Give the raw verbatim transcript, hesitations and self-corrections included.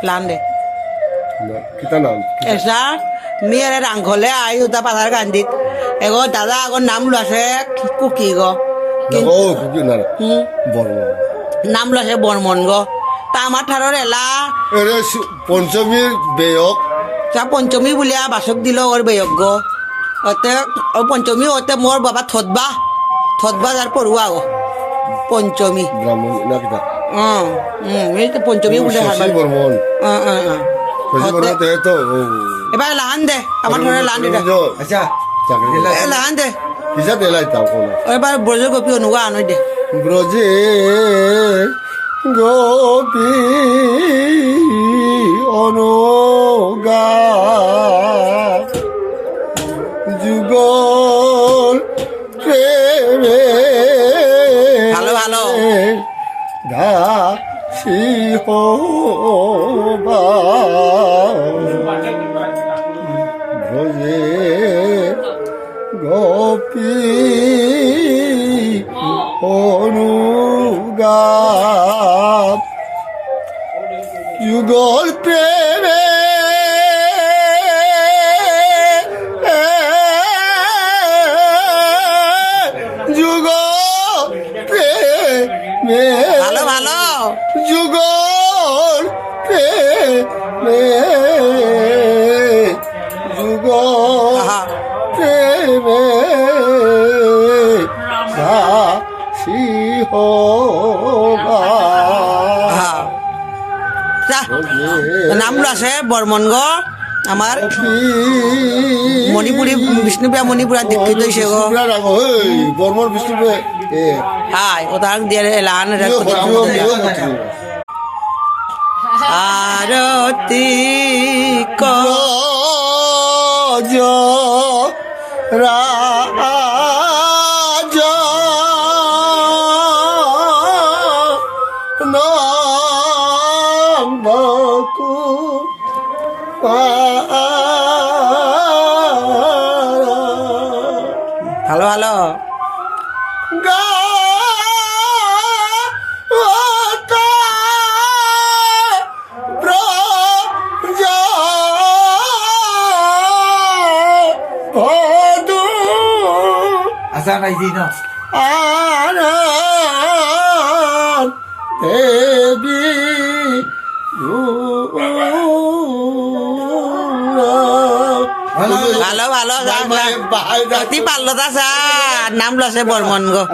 লান দে। না, কিতা নাম? এসা, মি এরে রাংখলে আই উতা পাথারকান্দিত। এগো দাদা আগর নাম লসে কুকি গো। না, ও, কুকি না, না। হুম। বর্মন। নাম লসে বর্মন গো। তা আমার ঠারর এলা। এরে সু-, পঞ্চমীর বেয়ক। তা পঞ্চমী বুলিয়া বাসক দিল ওর বেয়ক গো। অতে, ও পঞ্চমী অতে মোর বাবা থতবা। থতবা যার পড়ুয়া গো। পঞ্চমী। ব্রাহ্মণ না কিতা? হুম, হুম, এই তো পঞ্চমী ও, বুলে শশী হারবার। বর্মন। হ্যাঁ, হ্যাঁ, হ্যাঁ। শশী অতে বর্মন তো এ তো, ও। এবার লান দে, আমার ঘরে লান দে। আচ্ছা। চাকরি এ, লান দে। কিসা দিলাই তাও কোনো? এবার ব্রজ গোপী অনুগা আনো দে। ব্রজে গোপী অনুগা যুগল প্রেমে ভালো, ভালো। দাসী হবা। ব্রজে গোপী অনুগা যুগল প্রেমে যুগল প্রেমে ভালো, ভালো। যুগল প্রেমে যুগল আহা। প্রেমে দাসী হবা। আহা। যা। নাম লসে বর্মন গো। আমার মণিপুরী, বিষ্ণুপ্রিয়া মণিপুরী দীক্ষিত হইছে গো। বিষ্ণুপ্রিয়া রাগ, ওই, বর্মন বিষ্ণুপ্রিয়া, এ। হাই, ও তার দিয়ে এলান, এরা ইয়ে, কত হচ্ছে, কম ইয়ে, হচ্ছে। ইয়ে, হচ্ছে। আরতি ক-, রাজ নন্দকু ভালো, ভালো। আশা নাই দিন। দেবী। ভালো, ভালো, ভালো, যাক, যাক। বাহাই যাক। অতি পাল্লতা সা, নাম লসে বর্মন গো।